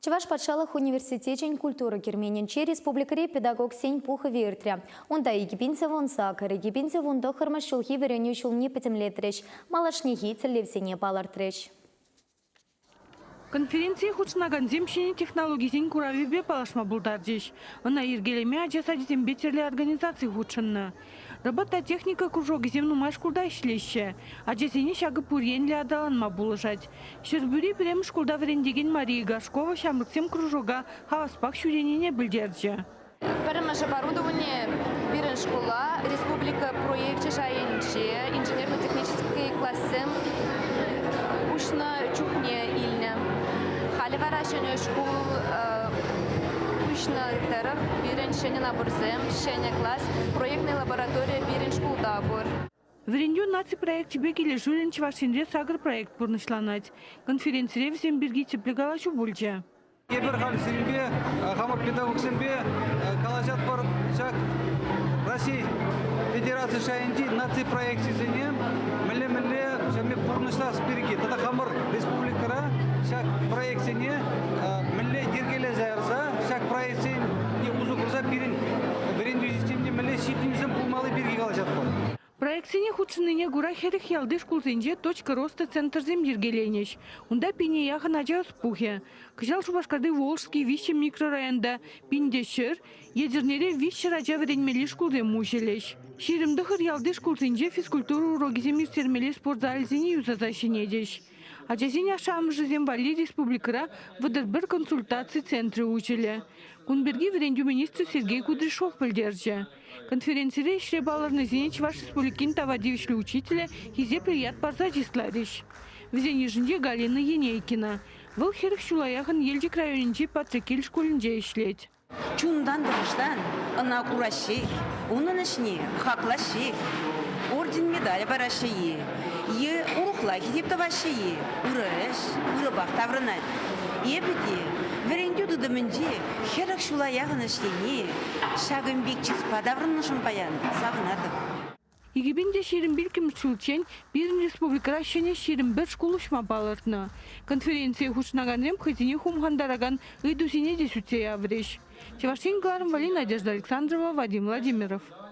Чӑваш патшалӑх университечӗн культура керменӗнче республикӑри педагогсен пухӑвӗ иртрӗ. Унта 2018, 2019 ҫулхи вӗренӳ ҫулне пӗтӗмлетрӗҫ, малашнехи тӗллевсене палӑртрӗҫ. Конференцие хутшӑнакансем ҫӗнӗ технологисен куравӗпе паллашма пултарчӗҫ. Ӑна йӗркелеме ача сачӗсемпе тӗрлӗ организаци хутшӑннӑ. Робототехника кружокӗсем нумай шкулта ӗҫлеҫҫӗ. Ачасене ҫакӑ пур енлӗ аталанма пулӑшать. Ҫӗрпӳри пӗрремӗш шкулта вӗрентекен Мария Горшкова ҫамрӑксем кружока хаваспах ҫӳренине пӗлтерчӗ. Пӗрремӗш оборудовани пирӗн шкула республика проекчӗ шайӗнче инженерно-технический классем уҫнӑ чухне илнӗ. Халӗ вара ҫӗнӗ шкул уҫнӑ тӑрӑх пирӗн ҫӗнӗ наборсем, ҫӗнӗ класс, проектнӑй лаборатория пирӗн шкулта пур. Вӗрентӳ наци проекчӗпе килӗшӳллӗн Чӑваш Енре сакӑр проект пурнӑҫланать. Конференцире вӗсем пирки тӗплӗ калаҫу пулчӗ. Эпир халь сирӗнпе, хамӑр педагогсемпе калаҫатпӑр ҫак Раҫҫей Федераци шайӗнчи наци проекчӗсене мӗнле-мӗнле ҫавӑн пек пурнӑҫлас пирки тата хамӑр республикӑра ҫак проектсене мӗнле йӗркелесе ярса ҫак проектсене усӑ курса пирӗн вӗрентӳ системине мӗнле ҫитӗнӳсем пулмалли пирки калаҫатпӑр. Проектсене хутшӑннине кура 40 ялти шкулсенче «Точка роста» центрсем йӗркеленӗҫ. Унта пине яхӑн ача ӑс пухӗ. Кӑҫал Шупашкарти Волжский виҫҫӗ микрорайонта 1100, Етӗрнере 300 ача вӗренмелли шкулсем уҫӑлӗҫ. 29 ялти шкулсенче физкультура урокӗсем ирттермелли спорт залӗсене юсаса ҫӗнетӗҫ. Ачасен ашшӗ-амӑшӗсем валли республикӑра 31 консультаци центрӗ уҫӑлӗ. Кун пирки вӗрентӳ министрӗ Сергей Кудряшов пӗлтерчӗ. Конференцире ӗҫре палӑрнисене Чӑваш Республикин тава тивӗҫлӗ учителӗ хисеплӗ ят парса чысларӗҫ. Вӗсен йышӗнче Галина Енейкина. Вӑл 40 ҫула яхӑн Елчӗк районӗнчи Патреккел шкулӗнче ӗҫлет. Чунтан тӑрӑшсан ӑна кураҫҫех, унӑн ӗҫне хаклаҫҫех, орден-медаль параҫҫӗ-и е урӑхла хисеп тӑваҫҫӗ-и, ырӑ ӗҫ ырӑпах таврӑнать. Эпӗ те вӗрентӳ тытӑмӗнче 40 ҫула яхӑн ӗҫлени ҫакӑн пек чыспа таврӑннӑшӑн паян савӑнатӑп. 2025 ҫулччен пирӗн республикӑра ҫӗнӗ 21 шкул уҫма палӑртнӑ. Конференцие хутшӑнакансем хӑйсене хумхантаракан ыйтусене те сӳтсе яврӗҫ. Чӑваш Ен кӑларӑм валли Надежда Александрова, Вадим Владимиров.